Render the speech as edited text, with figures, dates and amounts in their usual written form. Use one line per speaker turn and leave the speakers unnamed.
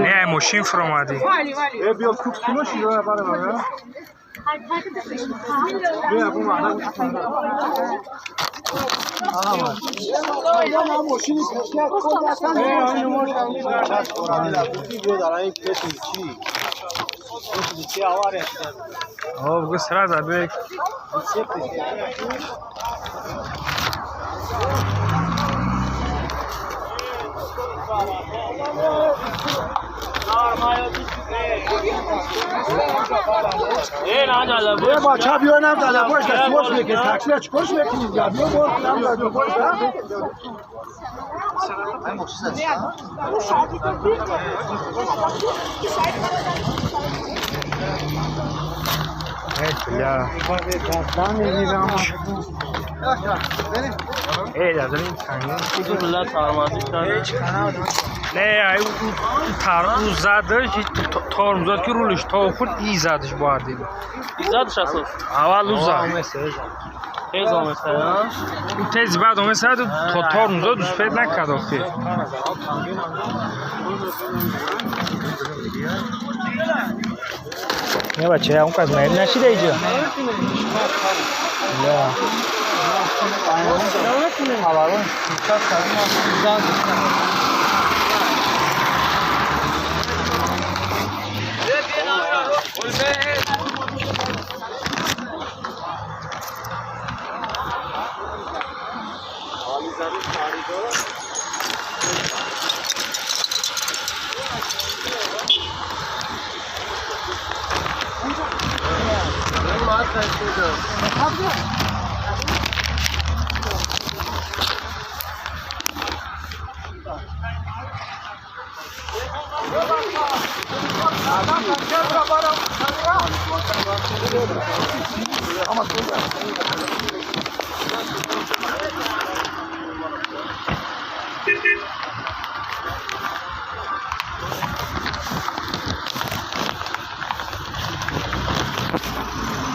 Не, мошин фуромадӣ. О, бигӯ сразу бег.
Бача биё нам далабош дастмош мекунӣ, таксия чӣ корш мекунӣ? Биё бор нам далабош.
Эй, бля. Эй, дадам танги. Не, ай тар у задаш, тормоз зад ки рулиш то худ и задаш бояд дид.
Задаш асос.
Аввал у зад.
Тез оместа.
У тез баъд омесад то тормоз зад успед накард охир. Не бача, он кас наиб нашида иҷо. Бля.